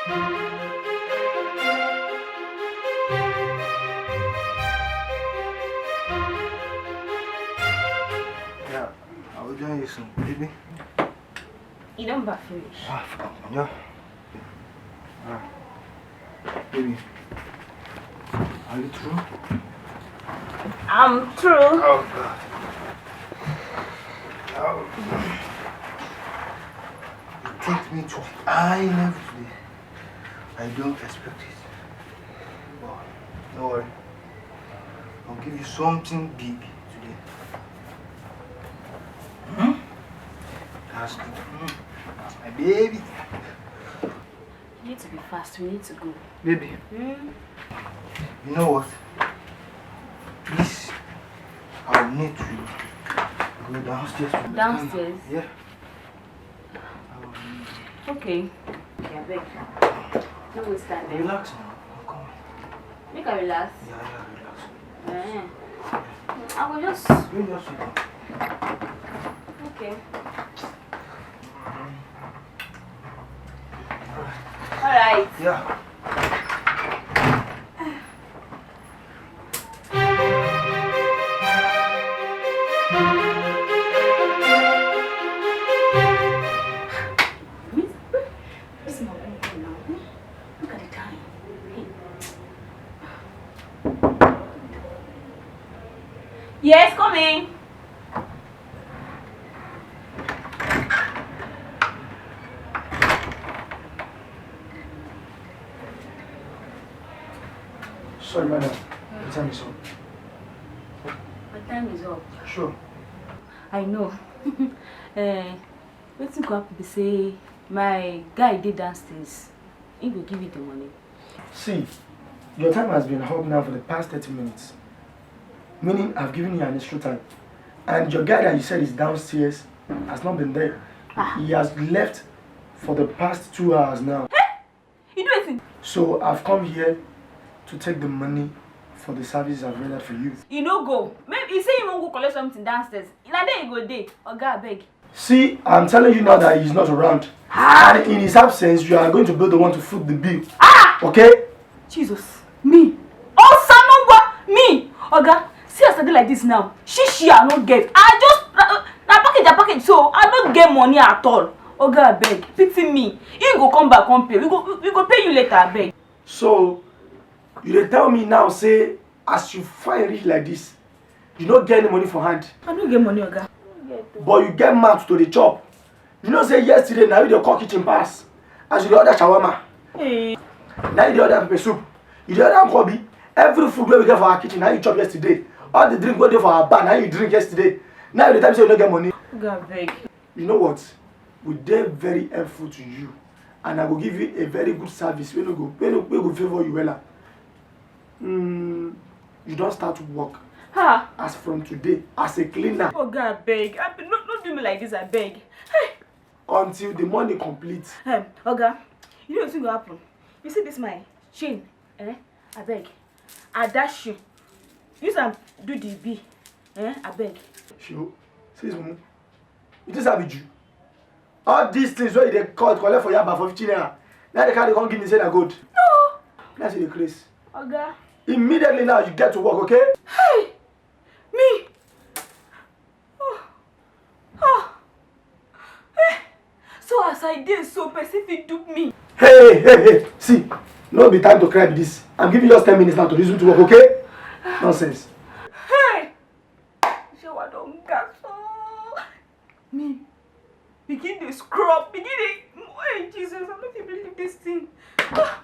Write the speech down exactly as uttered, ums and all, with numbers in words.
Yeah, I will join you soon, baby. You don't bath finish. Ah, fuck, yeah. Ah, baby, are you through? I'm through. Oh, God. Oh. You take me to a high level today. I don't expect it. But no worry. I'll give you something big today. Hmm? That's good. Hmm. That's my baby. You need to be fast. We need to go. Baby. Hmm? You know what? Please, I need to go downstairs to the Downstairs? Yeah. Okay. Okay, abeg. No waste time, eh? Relax now. I'm coming. Make I relax? Yeah, yeah, relax. Eh. I go just You just sit down. Okay. Alright. Yeah. This is my own now. Look at the time. Hey. Yes, coming. Sorry, madam. The time is up. My time is up. Sure. I know. Eh, wetin go happen be say my guy dey downstairs. He go give you the money. See, your time has been up now for the past thirty minutes. Meaning I've given you an extra time. And your guy that you said is downstairs has not been there. Ah. He has left for the past two hours now. You do anything? So I've come here to take the money for the services I've rendered for you. You no go. Maybe you say you wan go collect something downstairs. Na there you go dey. Oga, abeg. See, I'm telling you now that he's not around. Ah! And in his absence, you are going to be the one to foot the bill. Ah! Okay? Jesus, me? Osanuwa, me? Oga, see as I dey like this now. Shishi, I no get. I just, na, na package, I package, so I no get money at all. Oga, abeg, pity me. You go come back, come pay. We go, we go pay you later, abeg. So, you dey tell me now say as you fine reach like this, you no get any money for hand? I no get money, Oga. But you get mouth to dey chop. You know say yesterday na you dey call kitchen pass. As you dey order shawarma, Hey. Na you dey order pepper soup, you dey order nkwobi. Every food wey we get for our kitchen, na you chop yesterday. All the drink wey dey for our bar, na you drink yesterday. Now you dey tell me say you no get money. Oga, abeg. You know what? We dey very helpful to you, and I go give you a very good service wey no go, wey no, wey go favour you wella. Mm, you don start work. Ha! As from today, as a cleaner. Oga, abeg. Abeg, no, no do me like this, abeg. Hey! Until the money complete. Em, Oga, you know wetin go happen? You see this my chain, eh? Abeg, I dash you. Use am do the bill, eh? Abeg. Sure. See this mumu. You think say I be Jew? All these things wey you dey call, collect for Yaba for fifteen naira, na dey carry come give me say na gold. No. Na say you dey craze. Oga. Immediately now, you get to work, okay? Hey! Me? Oh. Oh. Eh. So as I dey so, person fit dupe me? Hey, hey, hey, see, no be time to cry be this. I'm giving you just ten minutes now to resume to work, okay? Nonsense. Hey! Shower don gas o. Me begin dey scrub, begin dey, hey, Jesus, I no fit believe this thing. Ah,